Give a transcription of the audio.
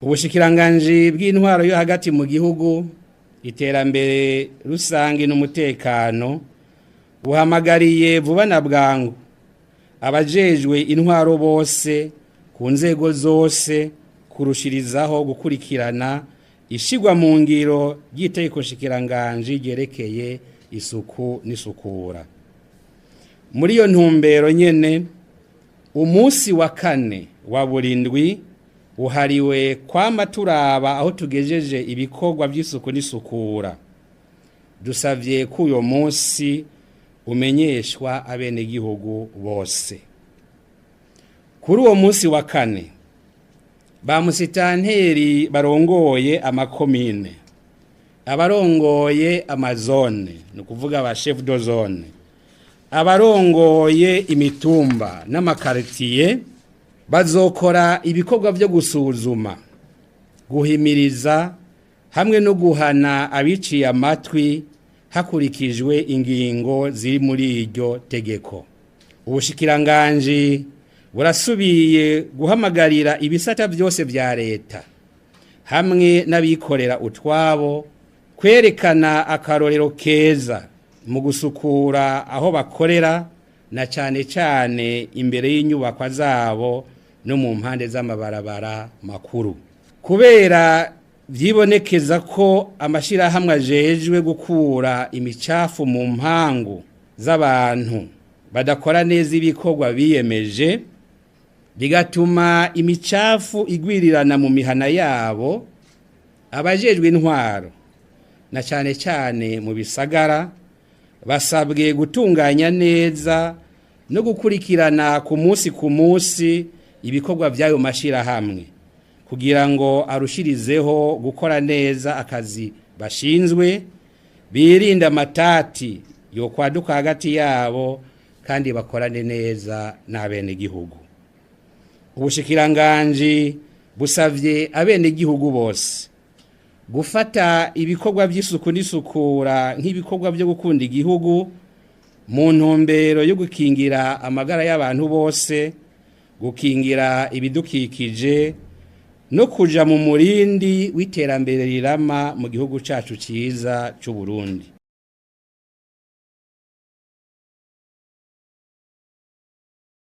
Ubushikiranganji bw'intwaro yo hagati mu gihugu, iterambere rusange n'umutekano buhamagariye vuba na bwangu abajejwe intwaro bose ku nzego zose kurushirizaho gukurikirana ishigwa mu ngiro ry'itegeko nshikiranganji ryerekeye isuku n'isukura. Muri iyo ntumbero nyene, umunsi wa kane wa burindwi uhariwe kwama turaba aho tugejeje ibikorwa by'isuku n'isukura. Dusavye ko uyo munsi umenyeshwa abenegihugu bose. Kuri uwo munsi wa kane, ba musitanteri barongoye amakomine, abarongoye amazone, ni ukuvuga ba chef de zone, abarongoye imitumba n'amakaritiye bazokora ibikorwa byo gusuzuma, guhimiriza hamwe no guhana abiciye amatwi hakurikijwe ingingo ziri muri iryo tegeko. Ubushikiranganji burasubiye guhamagarira ibisata byose vya leta hamwe n'abikorera utwabo kwerekana akarorero keza mu gusukura aho bakorera na cane cane imbere y'inyubakwa zabo no mu mpande z'amabarabara makuru. Kubera vyibonekeza ko amashirahamwe ajejwe gukura imicafu mu mpangu z'abantu badakora neza ibikorwa biyemeje, bigatuma imicafu igwirirana mu mihana yabo, abajejwe intwaro na cane cane mu bisagara basabwe gutunganya neza no gukurikirana ku munsi ku munsi ibikorwa by'ayo mashirahamwe kugira ngo arushirizeho gukora neza akazi bashinzwe, birinde amatati yo kwaduka hagati yabo kandi bakorane neza n'abenegihugu. Ubushikiranganji busavye abenegihugu bose gufata ibikorwa by'isuku n'isukura nk'ibikorwa byo gukunda igihugu mu ntumbero yo gukingira amagara y'abantu bose, gukingira ibidukikije no kuja mu murindi w'iterambere rirama mu gihugu cacu ciza c'u Burundi.